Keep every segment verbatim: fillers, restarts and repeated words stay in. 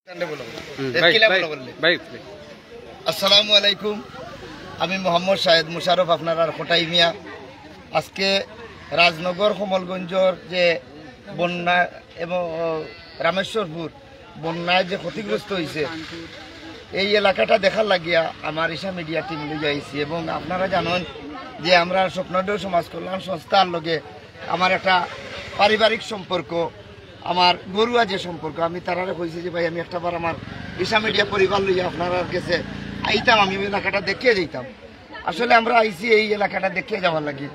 হুম, এ ভাই, কিলা ভাই, বলো বললে? ভাই, ভাই। আসসালামু আলাইকুম, আমি মোহাম্মদ শাহেদ মুশারফ, আপনারার কটাই মিয়া। আজকে রাজনগর কমলগঞ্জর যে বন্যা এবং, ও, রামেশ্বরপুর বন্যায় যে ক্ষতিগ্রস্ত হইছে, এই এলাকাটা দেখার লাগিয়া আমার ঈশা মিডিয়া টিম লইয়া আইছি। এবং আপনারা জানেন যে আমরা স্বপ্নদেও সমাজ কল্যাণ সংস্থার লগে আমার একটা পারিবারিক সম্পর্ক, আমার ঘরোয়া যে সম্পর্ক, আমি তারারে কইছি যে, "ভাই, আমি একটা বার আমার ঈশা মিডিয়া পরিবার লইয়া আপনারার গেছে আইতাম, আমি ওই এলাকাটা দেখিয়া যাইতাম।" আসলে আমরা আইছি এই এলাকাটা দেখিয়া যাওয়ার লাগি,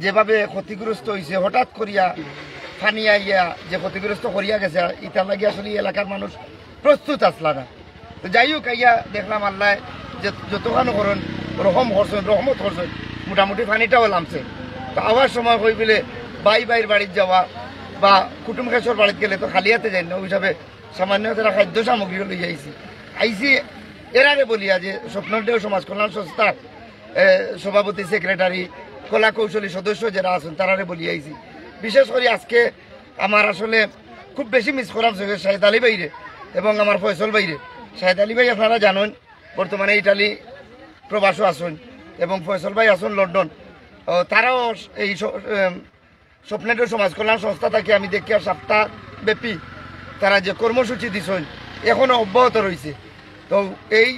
যেভাবে ক্ষতিগ্রস্ত হইছে, হঠাৎ করিয়া পানি আইয়া যে ক্ষতিগ্রস্ত করিয়া গেছে, ইতার লাগি আসলে এই এলাকার মানুষ প্রস্তুত আসলা না। তো যাই হোক, আইয়া দেখলাম আল্লাহ যে যতখানো করইন রহম করছইন, রহমত করছইন, মোটামুটি পানিটাও লামছে। তো আওয়ার সময় কই বলে ভাই ভাইর বাড়িত যাওয়া বা কুটুম খেসর বাড়িত গেলে তো খালি হাতে যাই না, ওই হিসাবে সামান্য তারা খাদ্য সামগ্রীও লইয়া আইছি। আইছি এরারে বলিয়া যে স্বপ্নদেও সমাজ কল্যাণ সংস্থার, এ, সভাপতি, সেক্রেটারি, কলা কৌশলী সদস্য যারা আছেন, তারারে বলিয়া আইছি। বিশেষ করে আজকে আমার আসলে খুব বেশি মিস করাম সৈয়দ শাহেদ আলী ভাইরে এবং আমার ফয়সল ভাইরে। শাহেদ আলী ভাই আপনারা জানেন বর্তমানে ইটালি প্রবাসও আছেন এবং ফয়সল ভাই আছেন লন্ডন। ও, তারাও এই স-, এম, স্বপ্নদেও সমাজ কল্যাণ সংস্থা থাকি আমি দেখিয়ার সপ্তাহ ব্যাপী তারা যে কর্মসূচি দিছইন এখনো অব্যাহত রইছে। তো এই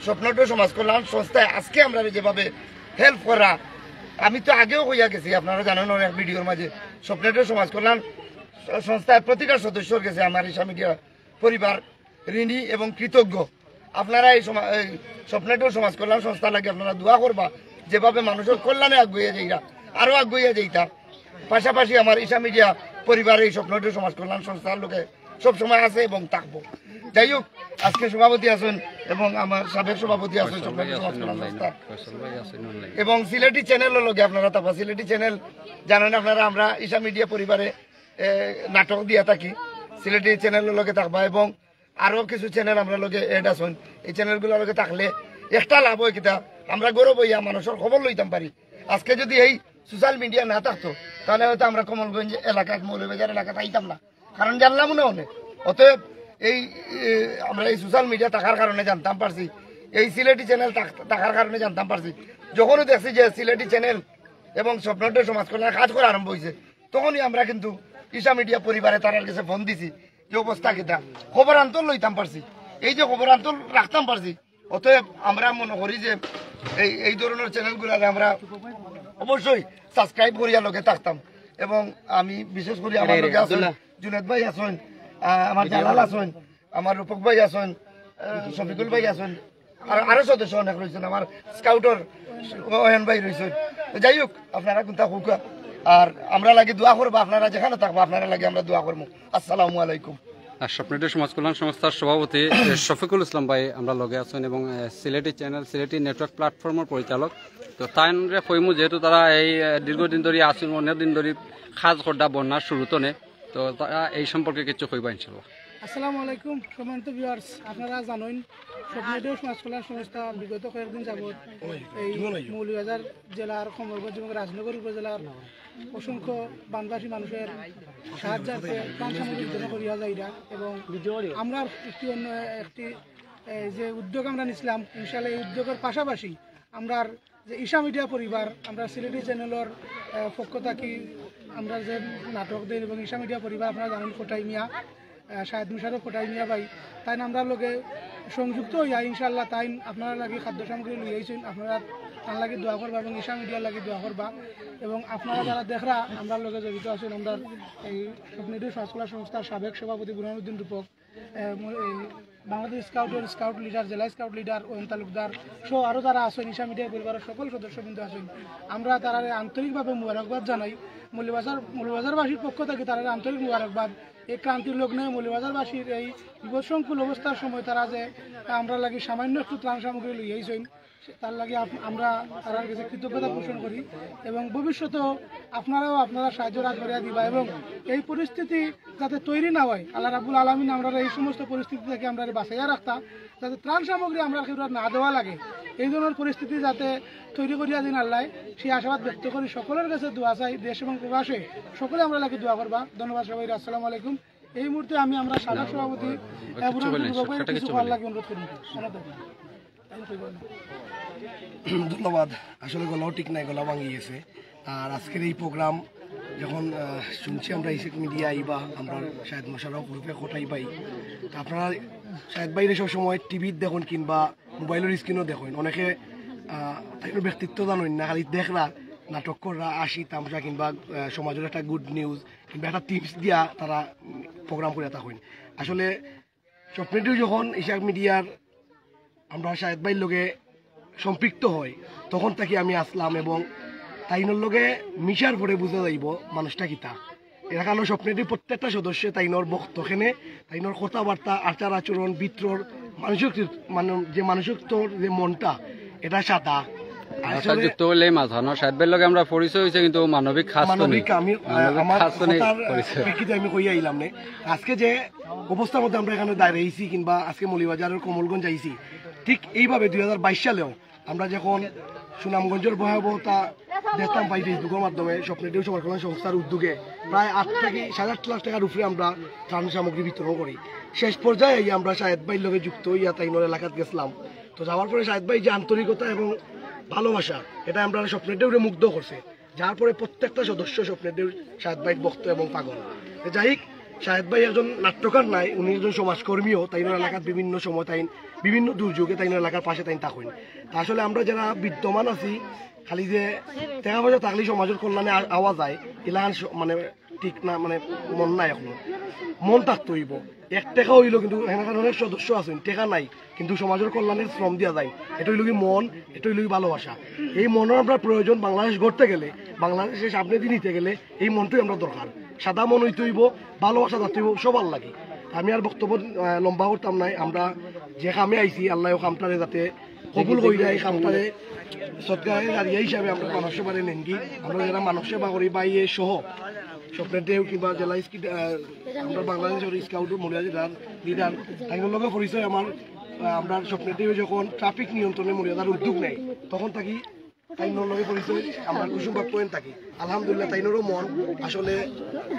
স্বপ্নদেও সমাজ কল্যাণ সংস্থায় আজকে আমরারে যেভাবে হেল্প করা, আমি তো আগেও কইয়া গেছি, আপনারা জানেন অনেক ভিডিওর মাঝে, স্বপ্নদেও সমাজ কল্যাণ সংস্থার প্রতিটা সদস্যর গেছে আমার ঈশা মিডিয়া পরিবার ঋণী এবং কৃতজ্ঞ। আপনারা এই সমা-, এই স্বপ্নদেও সমাজ কল্যাণ সংস্থার লাগি আপনারা দোয়া করবা, যেভাবে মানুষর কল্যাণে আগুইয়া যাইরা, আরো আগুইয়া যাইতা। পাশাপাশি আমার ঈশা মিডিয়া পরিবার এই স্বপ্নদেও সমাজ কল্যাণ সংস্থার লগে সবসময় আছে এবং থাকবো। যাই হোক, আজকে সভাপতি আছেন এবং আমার সাবেক সভাপতি আছেন স্বপ্নদেও সমাজ কল্যাণ সংস্থা ফয়সল ভাই আছেন অনলাইনে। এবং সিলেটি চ্যানেলও লগে আপনারা থাকবা। সিলেটি চ্যানেল জানেন আপনারা, আমরা ঈশা মিডিয়া পরিবারে, এ, নাটক দিয়া থাকি। সিলেটি চ্যানেলও লগে থাকবা এবং আরো কিছু চ্যানেল আমরা লগে অ্যাড আছেন। এই চ্যানেলগুলোর লগে থাকলে একটা লাভ হয় কিতা, আমরা গৌরব হইয়া মানুষের খবর লইতাম পারি। আজকে যদি এই সোশ্যাল মিডিয়া না থাকতো, তাহলে হয়তো আমরা কমলগঞ্জ এলাকাত, মৌলভীবাজার এলাকাত আইতাম না, কারণ জানলাম না অনেক। অতএব এই, এ, আমরা এই সোশ্যাল মিডিয়া থাকার কারণে জানতাম পারছি, এই সিলেটি চ্যানেল থাক-, থাকার কারণে জানতাম পারছি। যখনই দেখছি যে সিলেটি চ্যানেল এবং স্বপ্নদেও সমাজ কল্যাণ কাজ করা আরম্ভ হইছে, তখনই আমরা কিন্তু ঈশা মিডিয়া পরিবারে তারার গেছে ফোন দিছি যে অবস্থা কিতা, খবর আন্তর লইতাম পারছি, এই যে খবর আন্তর রাখতাম পারছি। অতএব আমরা মনে করি যে এই, এই ধরনের চ্যানেলগুলারে আমরা অবশ্যই সাবস্ক্রাইব করিয়া লগে থাকতাম। এবং আমি বিশেষ করি আমার লগে আছেন জুনেদ ভাই আছেন, আহ, আমার জালাল আছেন, আমার রূপক ভাই আছেন, আহ, শফিকুল ভাই আছেন, আর আরো সদস্য অনেক রইছেন, আমার স্কাউটর অয়ন ভাই রইছেন। তো যাই হোক, আপনারা কুনতা কউক্কা, আর আমরা লাগি দোয়া করবা, আপনারা যেখানো থাকবা আপনারা লাগি আমরা দোয়া করমু। আসসালামু আলাইকুম। আর স্বপ্নদেও সমাজ কল্যাণ সংস্থার সভাপতি, এ, শফিকুল ইসলাম ভাই আমরা লগে আছেন এবং, এ, সিলেটি চ্যানেল, সিলেটি নেটওয়ার্ক প্ল্যাটফর্মর পরিচালক। তো তাইনরে কইমু যেহেতু তারা এই, এ, দীর্ঘদিন ধরি আছেন, অনেক দিন ধরি কাজ কররা বন্যার শুরু তনে, তো তারা এই সম্পর্কে কিছু কইবা ইনশাআল্লাহ। আসসালামু আলাইকুম সম্মানিত ভিউয়ার্স, আপনারা জানেন স্বপ্নদেও সমাজ কল্যাণ সংস্থা বিগত কয়েকদিন যাবত এই মৌলভীবাজার জেলার কমলগঞ্জ এবং রাজনগর উপজেলার অসংখ্য বানবাসী মানুষের সাহায্যার্থে ত্রাণ সামগ্রী বিতরণ করিয়া যাইরা এবং আমরা একটি অন্য একটি, এ, যে উদ্যোগ আমরা নিছিলাম, ইনশাআল্লাহ এই উদ্যোগের পাশাপাশি আমরা যে ঈশা মিডিয়া পরিবার, আমরা সিলেটি চ্যানেলর, এ, পক্ষ থাকি আমরা যে নাটক দেই এবং ঈশা মিডিয়া পরিবার আপনারা জানেন কটাই মিয়া, আহ, শাহেদ মুশারফ কটাই মিয়া ভাই, তাইন আমরার লগে সংযুক্ত হইয়া ইনশাআল্লাহ তাইন আপনারা লাগি খাদ্য সামগ্রী লই আইছেন, আপনারা তার লাগি দোয়া করবা এবং ঈশা মিডিয়ার লাগি দোয়া করবা। এবং আপনারা যারা দেখরা আমরার লগে জড়িত আছেন, আমরার এই স্বপ্নদেও সমাজ কল্যাণ সংস্থার সাবেক সভাপতি বুরহানুদ্দিন রূপক, আহ, ম-, এই বাংলাদেশ স্কাউটের স্কাউট লিডার, জেলা স্কাউট লিডার ওয়েন তালুকদার সহ আরও যারা আছেন ঈশা মিডিয়া পরিবারের সকল সদস্যবৃন্দ আছেন, আমরা তারারে আন্তরিকভাবে মুবারকবাদ জানাই। মৌলভীবাজার, মৌলভীবাজারবাসীর পক্ষ থেকে তারারে আন্তরিক মুবারকবাদ। এই ক্রান্তির লগ্নে মৌলভীবাজারবাসীর এই বিপদসংকুল অবস্থার সময় তারা যে আমরার লাগি সামান্য একটু ত্রাণ সামগ্রী লই আইছেন, তার লাগি আপ-, আমরা তারার কাছে কৃতজ্ঞতা পোষণ করি এবং ভবিষ্যতেও আপনারাও আপনারা সাহায্যর হাত বাড়াইয়া দিবা এবং এই পরিস্থিতি যাতে তৈরি না হয়, আল্লাহ রাব্বুল আলামিন আমরারে এই সমস্ত পরিস্থিতি থেকে আমরারে বাঁচাইয়া রাখতা, যাতে ত্রাণ সামগ্রী আমরার কেউরে না দেওয়া লাগে, এই ধরনের পরিস্থিতি যাতে তৈরি করিয়া দিন আল্লাহ, সেই আশাবাদ ব্যক্ত করি। সকলের কাছে দোয়া চাই, দেশ এবং প্রবাসে সকলে আমরার লাগি দোয়া করবা। ধন্যবাদ সবাইরে, আসসালামু আলাইকুম। এই মুহূর্তে আমি আমরা সাবেক সভাপতি এব্রাহিম বড়ুয়াকে কিছু কওয়ার লাগি অনুরোধ করি। ধন্যবাদ। আসলে গলাও ঠিক নাই, গলা ভাঙি গেছে। আর আজকের এই প্রোগ্রাম যখন, আহ, শুনছি আমরা ইশাক মিডিয়া আইবা, আমরা শাহেদ মোশাররফ ওরফে খোটাই ভাই, তো আপনারা শাহেদ ভাইরে সবসময় টিভিত দেখইন কিংবা মোবাইলর স্ক্রিনও দেখইন। অনেকে, আহ, তাইনর ব্যক্তিত্ব জানইন না, খালি দেখরা নাটক কররা, হাসি তামশা কিংবা, আহ, সমাজর একটা গুড নিউজ কিংবা একটা টিপস দিয়া তারা, উম, প্রোগ্রাম করিয়া থাকইন। আসলে স্বপ্নে ঢেউ যখন ইশাক মিডিয়ার আমরা শাহেদ ভাইর লগে সম্পৃক্ত হয়, তখন থাকি আমি আছলাম এবং তাইনর লগে মিশার পরে বুঝা যাইবো মানুষটা কিতা। এলাকার স্বপ্নে ঢেউ প্রত্যেকটা সদস্য তাইনর বক্তব্য, তাইনর কথাবার্তা, আচার আচরণ, ভিতরর মানসিক, মানে যে মানসিকত্বর যে মনটা, এটা সাদা। আর আসলে যুক্ত হইলে মাঝখানো শাহেদ ভাইর লগে আমরা পরিচয় হইছে, কিন্তু মানবিক খাছ তো নেই। মানবিক আমি, আহ, মানবিক আমার খাছ তো নেই কথার, আহ, পরিচয়। প্রেক্ষিতে আমি কইয়া আইলাম নে। আজকে যে অবস্থার মধ্যে আমরা এখানে দাঁড়াইছি কিংবা আজকে মৌলভীবাজারের কমলগঞ্জ আইছি, ঠিক এইভাবে দুই হাজার বাইশ সালেও আমরা যখন সুনামগঞ্জের ভয়াবহতা দেখতাম পাই ফেসবুকের মাধ্যমে, স্বপ্নে ঢেউ সমাজ কল্যাণ সংস্থার উদ্যোগে প্রায় আট থেকে সাড়ে আট লাখ টাকার উপরে আমরা ত্রাণ সামগ্রী বিতরণ করি। শেষ পর্যায়ে এই আমরা শাহেদ ভাইর লগে যুক্ত হইয়া তাইনর এলাকাত গেছিলাম। তো যাওয়ার পরে শাহেদ ভাই যে আন্তরিকতা এবং ভালোবাসা, এটা আমরা স্বপ্নে ঢেউরে মুগ্ধ করছে। যার পরে প্রত্যেকটা সদস্য স্বপ্নে ঢেউ শাহেদ ভাইর ভক্ত এবং পাগল। তো যাই হোক, শাহেদ ভাই একজন নাট্যকার নাই, উনি একজন সমাজকর্মীও। তাইনর এলাকাত বিভিন্ন সময় তাইন বিভিন্ন দুর্যোগে তাইনর এলাকার পাশে তাইন থাকইন। তা আসলে আমরা যারা বিদ্যমান আছি, খালি যে টেকা পয়সা থাকলে সমাজর কল্যাণে আ-, আওয়া যায়, ইলাখান স-, মানে ঠিক না, মানে মন নাই এখনো। মন থাকতে হইব। এক টেকা হইলো, কিন্তু এখানকার অনেক সদস্য আছেন, টেকা নাই, কিন্তু সমাজর কল্যাণে শ্রম দিয়া যায়। এটা হইলো কি মন, এটা হইলো কি ভালোবাসা। এই মনর আমরা প্রয়োজন বাংলাদেশ গড়তে গেলে, বাংলাদেশে সামনে দিয়ে নিতে গেলে এই মনটাই আমরা দরকার। সাদা মন হইতে হইব, ভালোবাসা থাকতে হইব সবার লাগি। আমি আর বক্তব্য, আহ, লম্বা করতাম নাই। আমরা যে কামে আইছি, আল্লাহ ও কামটারে যাতে কবুল কইরা এই কামটারে সদকায়ে জারিয়া হিসাবে আমরা মানব সেবারে নেঙ্গি। আমরা যারা মানব সেবা করি, ভাইয়ে সহ, স্বপ্নে ঢেউ কিংবা জেলা স্কি-, আহ, আমরা বাংলাদেশের স্কাউট মরিয়া জেলার লিডার, তাইনর লগে পরিচয় আমার, আহ, আমরা স্বপ্নে ঢেউ যখন ট্রাফিক নিয়ন্ত্রণে মরিয়া যারা উদ্যোগ নেয়, তখন থাকি তাইনর লগে পরিচয় আমরা কুসুমবাগ পয়েন্ট থাকি। আলহামদুলিল্লাহ, তাইনরও মন আসলে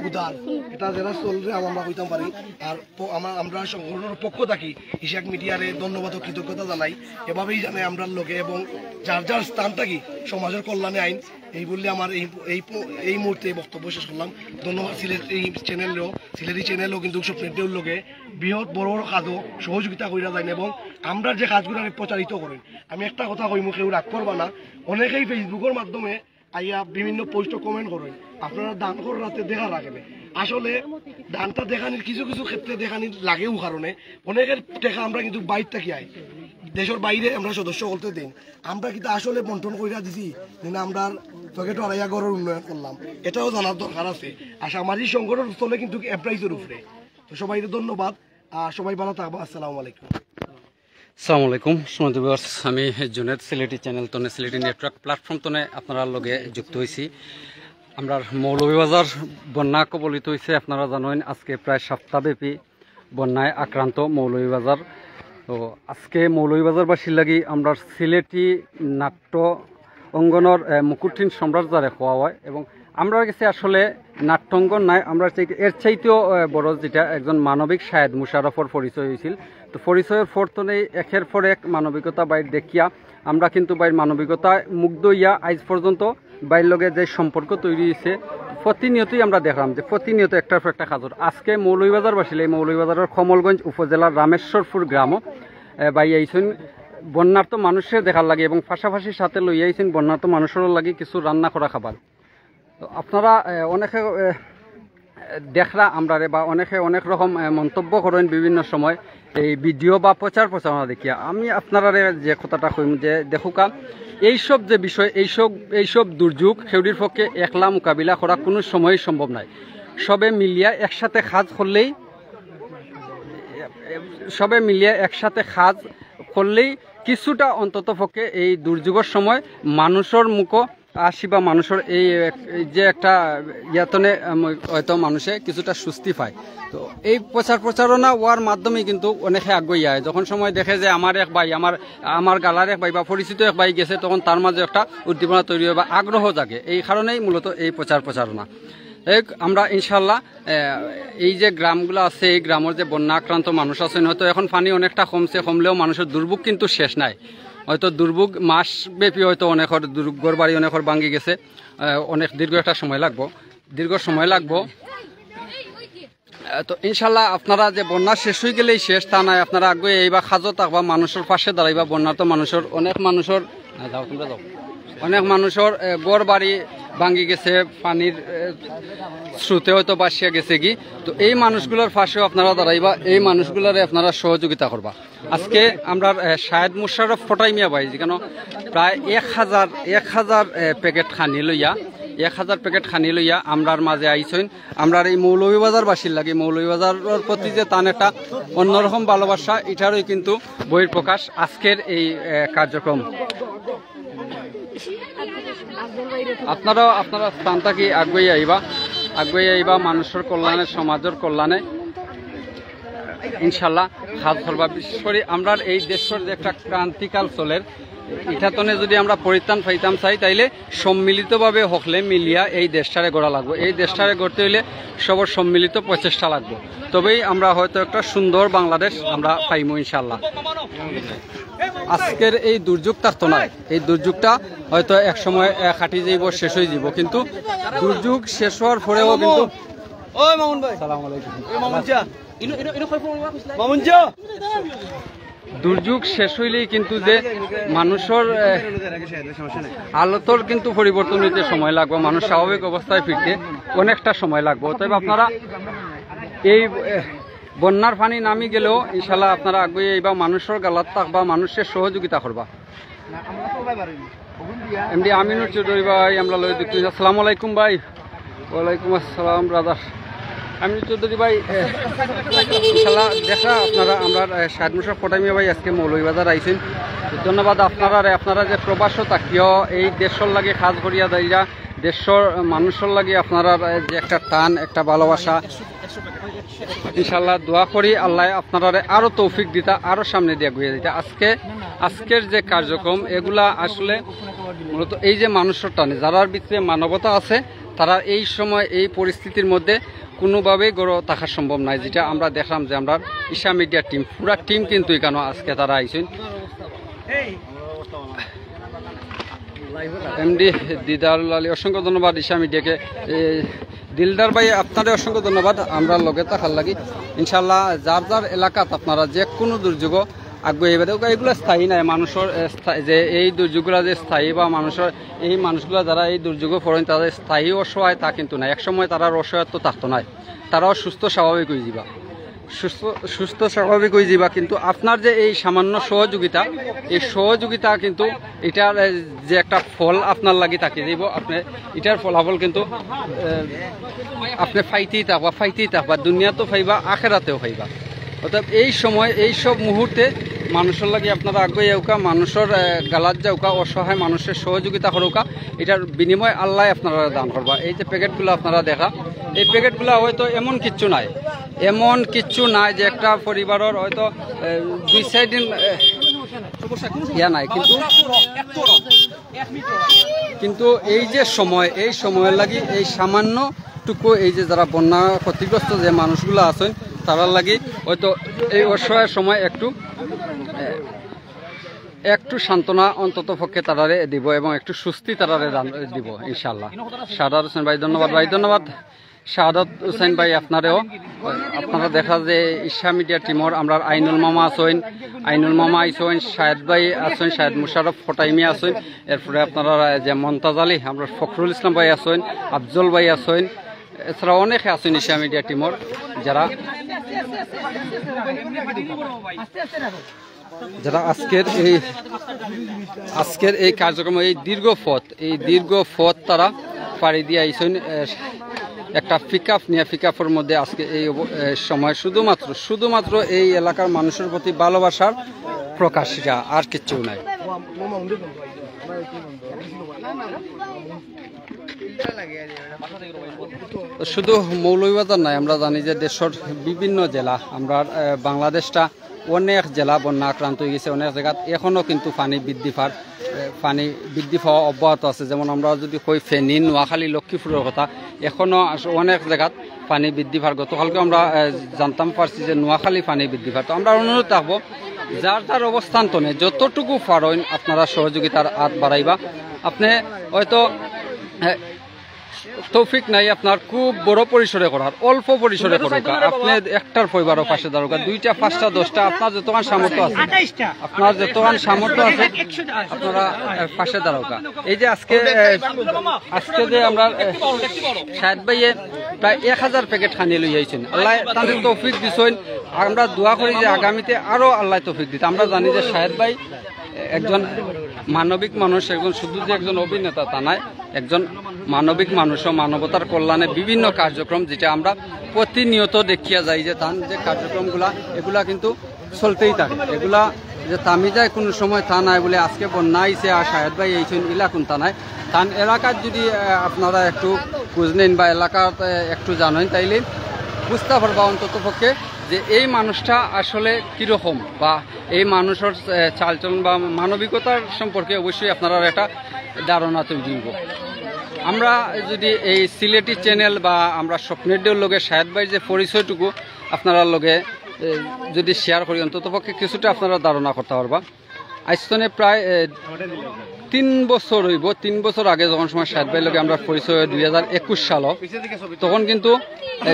উদার। এটা যারা চলরে আমরা কইতাম পারি। আর প-, আমা-, আমরা সংগঠনের পক্ষ থাকি ইশাক মিডিয়ারে ধন্যবাদ ও কৃতজ্ঞতা জানাই। এভাবেই জানাই আমরার লগে এবং যার যার স্থান থাকি সমাজর কল্যাণে আইন। এই বললে আমার এই, এই প-, এই মুহূর্তে এই বক্তব্য শেষ করলাম। ধন্যবাদ সিলেটি চ্যানেলও, সিলেটি চ্যানেলও কিন্তু স্বপ্নে ঢেউর লগে বৃহৎ বড় বড় কাজও সহযোগিতা কইরা যাইন এবং আমরা যে কাজগুলো প্রচারিত করেন। আমি একটা কথা কইমু, কেউ রাগ করবা না, অনেকেই ফেসবুকের মাধ্যমে আইয়া বিভিন্ন পোস্টও কমেন্ট করেন, আপনারা দান করার রাতে দেখা লাগে না। আসলে দানটা দেখানির কিছু কিছু ক্ষেত্রে দেখানির লাগেও, কারণে অনেকের টেকা আমরা কিন্তু বাইর থাকি আই, দেশের বাইরে আমরা সদস্য হকলতে দিন, আমরা কিন্তু আসলে বন্টন কইরা দিছি, যেন আমরা পকেটও হারাইয়া ঘরের উন্নয়ন করলাম, এটাও জানার দরকার আছে। আর সামাজিক সংগঠন স্থলে কিন্তু এমপ্লয়িজের উপরে। তো সবাইকে ধন্যবাদ, আর সবাই ভালো থাকবো। আসসালামু আলাইকুম। আসসালামু আলাইকুম, সম্মানিত ভিউয়ার্স, আমি জুনেদ, সিলেটি চ্যানেল তনে, সিলেটি নেটওয়ার্ক প্ল্যাটফর্ম তনে আপনারার লগে যুক্ত হইছি। আমরার মৌলভীবাজার বন্যা কবলিত হইছে, আপনারা জানেন আজকে প্রায় সপ্তাহব্যাপী বন্যায় আক্রান্ত মৌলভীবাজার। তো আজকে মৌলভীবাজারবাসীর লাগি আমরার সিলেটি নাট্য অঙ্গনর, এ, মুকুটহীন সম্রাট যারে কওয়া হয়, এবং আমরার গেছে আসলে নাট্যঙ্গন নাই, আমরা চাই-, এর চাইতেও, এ, বড় যেটা একজন মানবিক শাহেদ মুশাররফর পরিচয় হইছিল। তো পরিচয়ের পর তো নেই, একের পর এক মানবিকতা বাইর দেখিয়া আমরা কিন্তু বাইর মানবিকতায় মুগ্ধ হইয়া আইজ পর্যন্ত বাইর লগে যে সম্পর্ক তৈরি হইছে, প্রতিনিয়তই আমরা দেখলাম যে প্রতিনিয়ত একটার পর একটা কাজর। আজকে মৌলভীবাজারবাসী, এই মৌলভীবাজারের কমলগঞ্জ উপজেলার রামেশ্বরপুর গ্রামও, এ, ভাই আইছইন বন্যার্ত মানুষের দেখার লাগি এবং পাশাপাশি সাথে লইয়া আইছইন বন্যার্ত মানুষের লাগি কিছু রান্না করা খাবার। তো আপনারা, এ, অনেকে, এ, দেখরা আমরারে বা অনেকে অনেক রকম, এ, মন্তব্য করেন বিভিন্ন সময় এই ভিডিও বা প্রচার প্রচারণা দেখিয়া। আমি আপনারারে যে কথাটা কইম যে দেখুকা, এইসব যে বিষয়, এইসব, এইসব দুর্যোগ কেউরির পক্ষে একলা মোকাবিলা করা কোনো সময়ই সম্ভব নয়। সবে মিলিয়া একসাথে কাজ করলেই, সবে মিলিয়া একসাথে কাজ করলেই কিছুটা অন্তত পক্ষে এই দুর্যোগের সময় মানুষের মুখো আসি বা মানুষের এই এক-, এই যে একটা ইয়াতনে, উম, হয়তো মানুষে কিছুটা স্বস্তি পায়। তো এই প্রচার প্রচারণা হওয়ার মাধ্যমে কিন্তু অনেকে আগুয়াইয়া আয়। যখন সময় দেখে যে আমার এক ভাই, আমার, আমার গালার এক ভাই বা পরিচিত এক ভাই গেছে, তখন তার মাঝে একটা উদ্দীপনা তৈরি হয় বা আগ্রহ জাগে। এই কারণেই মূলত এই প্রচার প্রচারণা। এক, আমরা ইনশাল্লাহ, আহ, এই যে গ্রামগুলো আছে, এই গ্রামের যে বন্যা আক্রান্ত মানুষ আছেন, হয়তো এখন পানি অনেকটা কমছে, কমলেও মানুষের দুর্ভোগ কিন্তু শেষ নাই। হয়তো দুর্ভোগ মাস ব্যাপী, হয়তো অনেকের দুর-, ঘর বাড়ি অনেকের ভাঙি গেছে, আহ, অনেক দীর্ঘ একটা সময় লাগবো, দীর্ঘ সময় লাগবো। আহ, তো ইনশাল্লাহ আপনারা যে বন্যা শেষ হয়ে গেলেই শেষ তা নাই, আপনারা আগে এইবা খাজো থাকবা, মানুষের পাশে দাঁড়াইবা, বন্যার্ত মানুষের, অনেক মানুষের, আহ, যাও তোমরা যাও, অনেক মানুষের, আহ, ঘর বাড়ি ভাঙি গেছে, পানির, আহ, স্রোতে হয়তো ভাসিয়া গেছে কি। তো এই মানুষগুলোর পাশেও আপনারা দাঁড়াইবা, এই মানুষগুলোরে আপনারা সহযোগিতা করবা। আজকে আমরা, আহ, শাহেদ মুশাররফ ফটাই মিয়া ভাই, যেখানে প্রায় এক হাজার, এক হাজার, আহ, প্যাকেট খানি লইয়া, এক হাজার প্যাকেট খানি লইয়া আমরার মাঝে আইছইন। আমরার এই মৌলভীবাজারবাসীর লাগি, মৌলভীবাজারের প্রতি যে তান একটা অন্যরকম ভালোবাসা, এটারই কিন্তু বহিঃপ্রকাশ আজকের এই, আহ, কার্যক্রম। আপনারাও আপনারা স্থান থাকি আগুয়াই আইবা, আগুয়াই আইবা মানুষের কল্যাণে, সমাজের কল্যাণে ইনশাল্লাহ কাজ করবা। বিশেষ করে আমরার এই দেশের যে একটা ক্রান্তিকাল চলের, এটা তনে যদি আমরা পরিত্রাণ পাইতাম চাই, তাইলে সম্মিলিতভাবে হকলে মিলিয়া এই দেশটারে গড়া লাগবো। এই দেশটারে গড়তে হইলে সবার সম্মিলিত প্রচেষ্টা লাগবো, তবেই আমরা হয়তো একটা সুন্দর বাংলাদেশ আমরা পাইমু ইনশাল্লাহ। আজকের এই দুর্যোগ থাকতো না, এই দুর্যোগটা হয়তো এক সময়, আহ, কাটি যাইব, শেষ হয়ে যাব, কিন্তু দুর্যোগ শেষ হওয়ার পরেও কিন্তু ওই মামুন ভাই। সালাম আলাইকুম। এই মামুন চা। ইনো, ইনো, ইনো, কই ফোন মামুন চা। দুর্যোগ শেষ হইলেই কিন্তু যে মানুষের, আহ, সমস্যা নেই। হালতর কিন্তু পরিবর্তন হইতে সময় লাগবে, মানুষ স্বাভাবিক অবস্থায় ফিরতে অনেকটা সময় লাগবে। অতএব আপনারা এই, আহ, বন্যার পানি নামি গেলেও ইনশাল্লাহ আপনারা আগুয়াই আইবা, মানুষের গালাত থাকবা, মানুষের সহযোগিতা করবা। এমডি আমিনুর চৌধুরী ভাই আমরা লগে যুক্ত হইছি। আসসালামু আলাইকুম ভাই। ওয়ালাইকুম আসসালাম ব্রাদার। আমিনুর চৌধুরী ভাই, এ, ইনশাল্লাহ দেখা আপনারা, আমরা, এ, শাহেদ মুশাররফ ফটাই মিয়া ভাই আজকে মৌলভীবাজার আইছেন। ধন্যবাদ আপনারা, আপনারা যে প্রবাসও থাকিও এই দেশের লাগি কাজ করিয়া যাইরা, দেশের মানুষের লাগি আপনারা, এ, যে একটা টান, একটা ভালোবাসা, ইনশাল্লাহ দোয়া করি আল্লাহ আপনারারে আরো তৌফিক দিতা, আরো সামনে দিয়া আগুয়াই দিতা। আজকে, আজকের যে কার্যক্রম এগুলা আসলে মূলত এই যে মানুষের টানে, যারার ভিতরে মানবতা আছে, তারা এই সময় এই পরিস্থিতির মধ্যে কোনোভাবেই ঘরো থাকা সম্ভব নয়। যেটা আমরা দেখলাম যে আমরা ঈশা মিডিয়া টিম, পুরা টিম কিন্তু এখানে আজকে তারা আইছেন। এমডি দিদারুল আলী, অসংখ্য ধন্যবাদ ঈশা মিডিয়াকে। এ, দিলদার ভাই, আপনারে অসংখ্য ধন্যবাদ আমরা লগে থাকার লাগি। ইনশাল্লাহ যার যার এলাকাত আপনারা যে কোনো দুর্যোগ আগুয়াই আইবা। দেখো, এগুলা স্থায়ী নায়, মানুষের, এ, স্থায়ী, যে এই দুর্যোগগুলা যে স্থায়ী বা মানুষের, এই মানুষগুলা যারা এই দুর্যোগে পড়েন তাদের স্থায়ী অসহায় তা কিন্তু না, এক সময় তারা অসহায়ত্ব থাকতো নায়, তারাও সুস্থ স্বাভাবিক হয়ে যাবা। সুস্থ, সুস্থ স্বাভাবিক হয়ে যাবা, কিন্তু আপনার যে এই সামান্য সহযোগিতা, এই সহযোগিতা কিন্তু এটার, এ, যে একটা ফল আপনার লাগি থাকি যাইব, আপনি এটার ফলাফল কিন্তু, এ, আপনি পাইতেই থাকবা, পাইতেই থাকবা, দুনিয়াতেও পাইবা, আখেরাতেও পাইবা। অর্থাৎ এই সময়, এই সব মুহূর্তে মানুষের লাগি আপনারা আগুয়াই আউকা, মানুষের, এ, গালাত যাউকা, অসহায় মানুষের সহযোগিতা করউকা, এটার বিনিময়ে আল্লাহ আপনারা দান করবা। এই যে প্যাকেটগুলো আপনারা দেখা, এই প্যাকেটগুলো হয়তো এমন কিচ্ছু নাই, এমন কিচ্ছু নাই যে একটা পরিবারের হয়তো, এ, দুই চার দিন, এ, ইয়া নাই, কিন্তু, কিন্তু এই যে সময়, এই সময়ের লাগি এই সামান্যটুকু এই যে যারা বন্যা ক্ষতিগ্রস্ত যে মানুষগুলো আছেন, তারার লাগি হয়তো এই অসহায় সময় একটু, এ, একটু সান্ত্বনা অন্তত পক্ষে তারারে দিব এবং একটু স্বস্তি তারারে দান দিব ইনশাআল্লাহ। শাহাদাত হোসেন ভাই, ধন্যবাদ ভাই, ধন্যবাদ। শাহাদাত হোসেন ভাই, আপনারেও, আপনারা দেখা যে ঈশা মিডিয়া টিমর আমরার আইনুল মামা আছইন, আইনুল মামা আইছইন, শাহেদ ভাই আছইন, শাহেদ মুশাররফ ফটাই মিয়া আছইন, এরপরে আপনারা যে মন্তাজ আলী, আমরার ফখরুল ইসলাম ভাই আছইন, আফজল ভাই আছইন, এছাড়া অনেকে আছইন ঈশা মিডিয়া টিমর যারা যারা আজকের এই, আজকের এই কার্যক্রম, এই দীর্ঘ পথ, এই দীর্ঘ পথ তারা পাড়ি দিয়া আইছইন, এ, একটা পিকআপ নিয়া, পিকআপর মধ্যে আজকে এই অব-, এ, সময় শুধুমাত্র, শুধুমাত্র এই এলাকার মানুষের প্রতি ভালোবাসার প্রকাশ, এটা আর কিচ্ছু নাই। শুধু মৌলভীবাজার নাই, আমরা জানি যে দেশের বিভিন্ন জেলা, আমরা, এ, বাংলাদেশটা অনেক জেলা বন্যা আক্রান্ত হয়ে গেছে, অনেক জায়গাত এখনো কিন্তু পানি বৃদ্ধি পার, এ, পানি বৃদ্ধি পাওয়া অব্যাহত আছে। যেমন আমরা যদি কই ফেনী, নোয়াখালী, লক্ষ্মীপুরের কথা, এখনো আস-, অনেক জায়গাত পানি বৃদ্ধি পার। গতকালকে আমরা, এ, জানতাম পারছি যে নোয়াখালী পানি বৃদ্ধি পার। তো আমরা অনুরোধ রাখবো, যার যার অবস্থান তনে যতটুকু পারইন আপনারা সহযোগিতার হাত বাড়াইবা। আপনি হয়তো, এ, তৌফিক নাই আপনার খুব বড় পরিসরে করার, অল্প পরিসরে করুকা। আপনি একটার পরিবারও পাশে দাঁড়াউকা, দুইটা, পাঁচটা, দশটা, আপনার যতখান সামর্থ্য আছে, আপনার যতখান সামর্থ্য আছে, আপনারা, এ, পাশে দাঁড়াউকা। এই যে আজকে, এ, আজকে যে আমরা, এ, শাহেদ ভাইয়ে প্রায় এক হাজার প্যাকেট খানি লই আইছেন, আল্লাহ তাদের তৌফিক দিছেন। আমরা দোয়া করি যে আগামীতে আরো আল্লাহ তৌফিক দিতে। আমরা জানি যে শাহেদ ভাই একজন মানবিক মানুষ, একজন শুধু যে একজন অভিনেতা তা নয়, একজন মানবিক মানুষও, মানবতার কল্যাণে বিভিন্ন কার্যক্রম যেটা আমরা প্রতিনিয়ত দেখিয়া যাই যে তান যে কার্যক্রমগুলা, এগুলা কিন্তু চলতেই থাকে। এগুলা যে থামি যায় কোনো সময় তা নাই, বলে আজকে বন্যা আইছে আর শাহেদ ভাই এইছেন, ইলা কোনটা নাই। তান এলাকার যদি, আহ, আপনারা একটু খোঁজ নেন বা এলাকার, আহ, একটু জানেন, তাইলে বুঝতে পারবা অন্তত পক্ষে যে এই মানুষটা আসলে কীরকম বা এই মানুষের, আহ, চালচলন বা মানবিকতার সম্পর্কে অবশ্যই আপনারা একটা ধারণা তৈরি হইব। আমরা যদি এই সিলেটি চ্যানেল বা আমরা স্বপ্নের ঢেউর লগে শাহেদ ভাইর যে পরিচয়টুকু আপনারা লগে, এ, যদি শেয়ার করি, অন্তত পক্ষে কিছুটা আপনারা ধারণা করতে পারবা। আইজ তনে প্রায়, এ, তিন বছর হইব। তিন বছর আগে যখন সময় শাহেদ ভাইর লগে আমরা পরিচয় হয় দুই হাজার একুশ সাল, তখন কিন্তু, এ,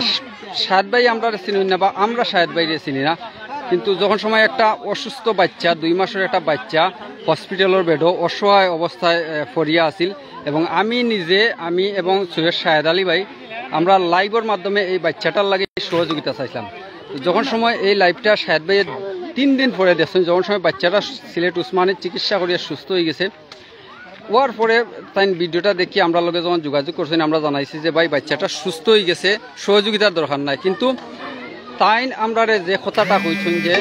শাহেদ ভাই আমরা চিনি না বা আমরা শাহেদ ভাইরে চিনি না, কিন্তু যখন সময় একটা অসুস্থ বাচ্চা, দুই মাসের একটা বাচ্চা হসপিটালের বেডও অসহায় অবস্থায়, এ, পড়িয়া আছিল এবং আমি নিজে, আমি এবং সৈয়দ শাহেদ আলী ভাই আমরা লাইভের মাধ্যমে এই বাচ্চাটার লাগি সহযোগিতা চাইছিলাম। তো যখন সময় এই লাইভটা শাহেদ ভাইয়ে তিন দিন পরে দেখছেন, যখন সময় বাচ্চাটা সিলেট উসমানীর চিকিৎসা করিয়া সুস্থ হয়ে গেছে, হওয়ার পরে তাইন ভিডিওটা দেখি আমরা লগে যখন যোগাযোগ করছেন, আমরা জানাইছি যে ভাই বাচ্চাটা সুস্থ হয়ে গেছে, সহযোগিতার দরকার নাই, কিন্তু তাইন আমরারে যে কথাটা কইছেন যে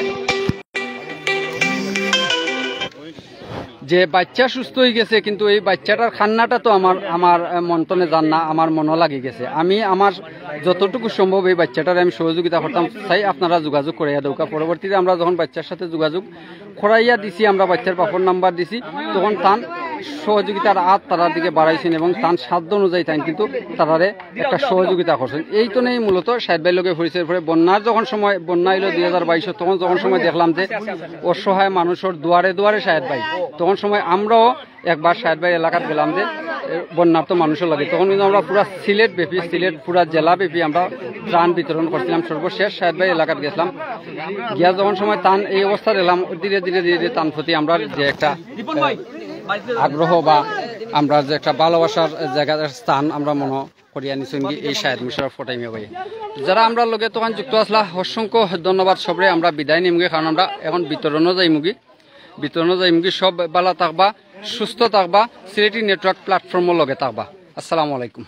যে বাচ্চা সুস্থ হয়ে গেছে, কিন্তু এই বাচ্চাটার কান্নাটা তো আমার, আমার, আহ, মন তনে যার না, আমার মনও লাগি গেছে। আমি আমার যতটুকু সম্ভব এই বাচ্চাটারে আমি সহযোগিতা করতাম চাই, আপনারা যোগাযোগ করে দেউকা। পরবর্তীতে আমরা যখন বাচ্চার সাথে যোগাযোগ করাইয়া দিছি, আমরা বাচ্চার বাপর নাম্বার দিছি, তখন তান সহযোগিতার হাত তারার দিকে বাড়াইছেন এবং তান সাধ্য অনুযায়ী তাইন কিন্তু তারারে একটা সহযোগিতা করছেন। এই তো নেই মূলত শাহেদ ভাইর লগে পরিচয়ের পরে বন্যার যখন সময়, বন্যা হইল দুই হাজার বাইশ, তখন যখন সময় দেখলাম যে অসহায় মানুষের দুয়ারে দুয়ারে শাহেদ ভাই, তখন সময় আমরাও একবার শাহেদ ভাই এলাকাত গেলাম যে, এ, বন্যার্ত মানুষের লগে। তখন কিন্তু আমরা পুরা সিলেট ব্যাপী, সিলেট পুরা জেলা ব্যাপী আমরা ত্রাণ বিতরণ করছিলাম। সর্বশেষ শাহেদ ভাই এলাকাত গেছিলাম, গিয়া যখন সময় তান এই অবস্থা দেখলাম, ধীরে ধীরে ধীরে ধীরে তান প্রতি আমরা যে একটা, এ, আগ্রহ বা আমরা যে একটা ভালোবাসার জায়গা, স্থান আমরা মনে করিয়া নিছইন কি এই শাহেদ মুশাররফ কটাই মিয়া ভাই। যারা আমরা লগে তখন যুক্ত আসলা, অসংখ্য ধন্যবাদ সবরে। আমরা বিদায় নিমুগি, কারণ আমরা এখন বিতরণও যাইমুগি, বিতরণও যাইমুগি। সব ভালা থাকবা, সুস্থ থাকবা, সিলেটি নেটওয়ার্ক প্ল্যাটফর্মর লগে থাকবা। আসসালামু আলাইকুম।